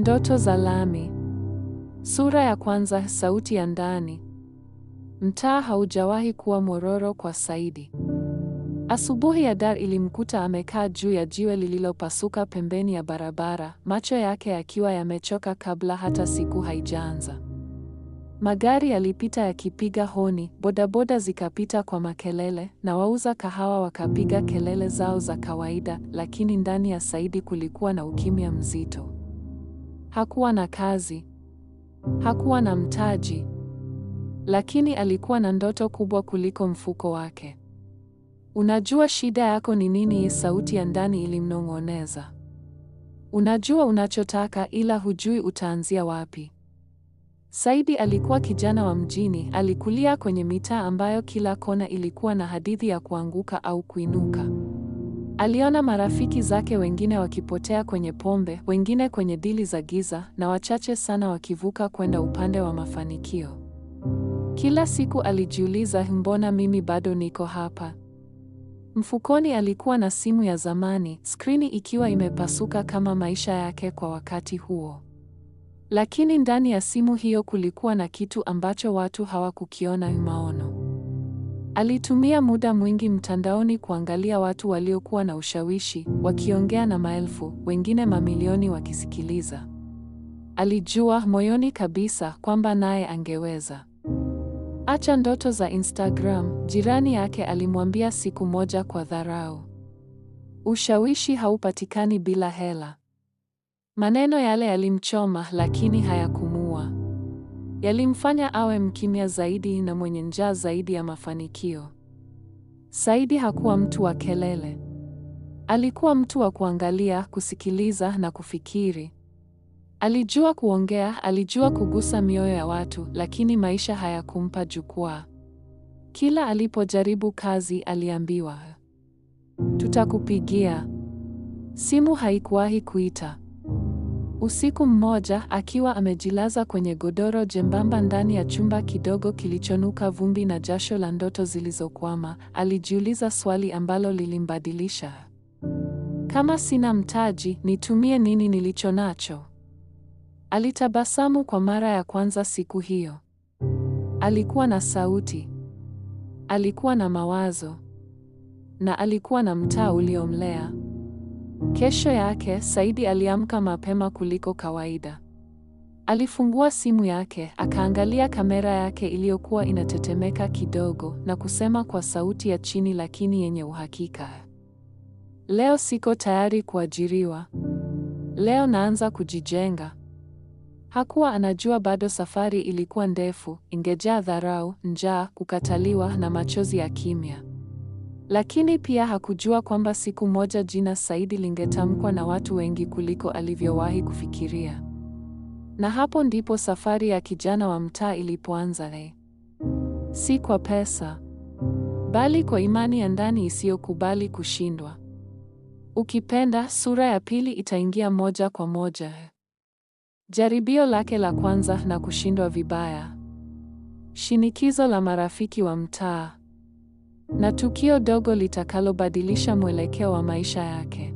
Ndoto za Lami. Sura ya kwanza, sauti ya ndani. Mtaa haujawahi kuwa mororo kwa Saidi. Asubuhi ya Dar ilimkuta amekaa juu ya jiwe lililopasuka pembeni ya barabara, macho yake yakiwa yamechoka kabla hata siku haijaanza. Magari yalipita yakipiga honi, bodaboda zikapita kwa makelele, na wauza kahawa wakapiga kelele zao za kawaida, lakini ndani ya Saidi kulikuwa na ukimya mzito. Hakuwa na kazi. Hakuwa na mtaji. Lakini alikuwa na ndoto kubwa kuliko mfuko wake. "Unajua shida yako ni nini?" Sauti ya ndani ilimnong'oneza. "Unajua unachotaka ila hujui utaanzia wapi." Saidi alikuwa kijana wa mjini, alikulia kwenye mitaa ambayo kila kona ilikuwa na hadithi ya kuanguka au kuinuka. Aliona marafiki zake wengine wakipotea kwenye pombe, wengine kwenye dili za giza, na wachache sana wakivuka kwenda upande wa mafanikio. Kila siku alijiuliza, mbona mimi bado niko hapa? Mfukoni alikuwa na simu ya zamani, skrini ikiwa imepasuka kama maisha yake kwa wakati huo. Lakini ndani ya simu hiyo kulikuwa na kitu ambacho watu hawakukiona: maono. Alitumia muda mwingi mtandaoni kuangalia watu waliokuwa na ushawishi, wakiongea na maelfu, wengine mamilioni wakisikiliza. Alijua moyoni kabisa kwamba naye angeweza. "Acha ndoto za Instagram," jirani yake alimwambia siku moja kwa dharau. "Ushawishi haupatikani bila hela." Maneno yale yalimchoma, lakini hayakumua. Yalimfanya awe mkimya zaidi na mwenye njaa zaidi ya mafanikio. Saidi hakuwa mtu wa kelele. Alikuwa mtu wa kuangalia, kusikiliza na kufikiri. Alijua kuongea, alijua kugusa mioyo ya watu, lakini maisha hayakumpa jukwaa. Kila alipojaribu kazi aliambiwa, "Tutakupigia." Simu haikuwahi kuita. Usiku mmoja, akiwa amejilaza kwenye godoro jembamba ndani ya chumba kidogo kilichonuka vumbi na jasho la ndoto zilizokwama, alijiuliza swali ambalo lilimbadilisha. Kama sina mtaji, nitumie nini nilicho nacho? Alitabasamu kwa mara ya kwanza siku hiyo. Alikuwa na sauti. Alikuwa na mawazo. Na alikuwa na mtaa uliomlea. Kesho yake, Saidi aliamka mapema kuliko kawaida. Alifungua simu yake, akaangalia kamera yake iliyokuwa inatetemeka kidogo na kusema kwa sauti ya chini lakini yenye uhakika. "Leo siko tayari kuajiriwa. Leo naanza kujijenga." Hakuwa anajua bado safari ilikuwa ndefu, ingejaa dharau, njaa, kukataliwa na machozi ya kimya. Lakini pia hakujua kwamba siku moja jina Saidi lingetamkwa na watu wengi kuliko alivyowahi kufikiria. Na hapo ndipo safari ya kijana wa mtaa ilipoanza. Si kwa pesa, bali kwa imani ya ndani isiyokubali kushindwa. Ukipenda, sura ya pili itaingia moja kwa moja. Jaribio lake la kwanza na kushindwa vibaya. Shinikizo la marafiki wa mtaa. Na tukio dogo litakalobadilisha mwelekeo wa maisha yake.